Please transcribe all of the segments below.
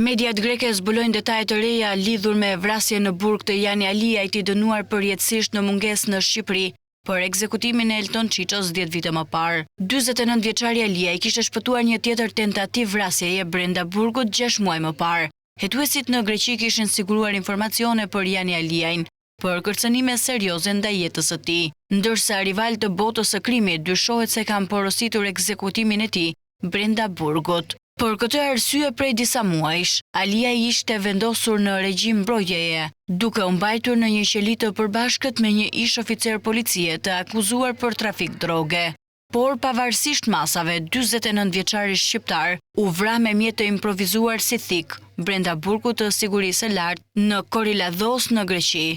Mediat greke zbulojnë detaje të reja lidhur me vrasjen në burg të Jani Aliajt i dënuar përjetësisht në mungesë në Shqipëri për ekzekutimin e Elton Çiços 10 vite më parë. 49 vjeçari Aliaj kishte shpëtuar një tjetër tentativë vrasjeje brenda burgut 6 muaj më parë. Hetuesit në Greqi kishin siguruar informacione për Jani Aliajn, për kërcënime serioze ndaj jetës së tij. Ndërsa rivalë të botës së krimit dyshohet se kanë porositur ekzekutimin e tij brenda burgut. Për këtë arsye prej disa muajsh, Aliaj ishte vendosur në regjim mbrojtjeje, duke u mbajtur në një qeli të përbashkët me një ish-oficer policie të akuzuar për trafik droge. Por pavarësisht masave, 49 vjeçari shqiptar u vra me mjet të improvizuar si thikë brenda burgut të sigurisë së lartë në Koriladhos në Greqi.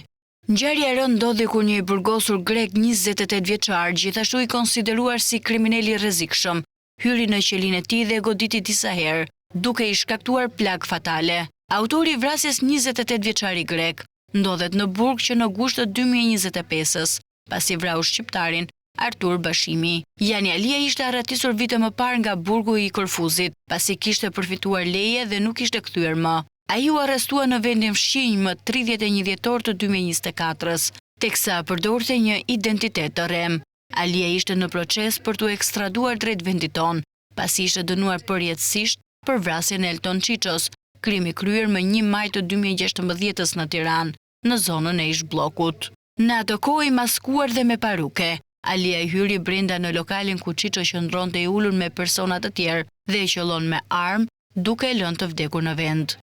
Ngjarja e rëndë ndodhi kur një i burgosur grek 28 vjeçar, gjithashtu i konsideruar si kriminel i rrezikshëm, hyri në qelinë e tij dhe e goditi disa herë, duke i shkaktuar plagë fatale. Autori i vrasjes 28 vjeçari grek ndodhet në burg që në gusht të 2025-ës, pasi vrau shqiptarin Artur Bashimi. Jani Aliaj ishte arratisur vite më parë nga burgu i Korfuzit, pasi kishte përfituar leje dhe nuk ishte kthyer më. Ai u arrestua në vendin fqinj më 31 dhjetor të 2024-ës, teksa përdorte një identitet të rrem. Aliaj ishte në proces për t'u ekstraduar drejt vendit tonë, pasi ishte dënuar përjetësisht për vrasjen e Elton Çiços, krimi kryer më 1 maj të 2016-ës në Tiranë, në zonën e ish bllokut. Në atë kohë i maskuar dhe me paruke, Aliaj hyri brenda në lokalin ku Çiço qëndronte i ulur me persona të tjerë dhe e qëllon me armë, duke e lënë të vdekur në vend.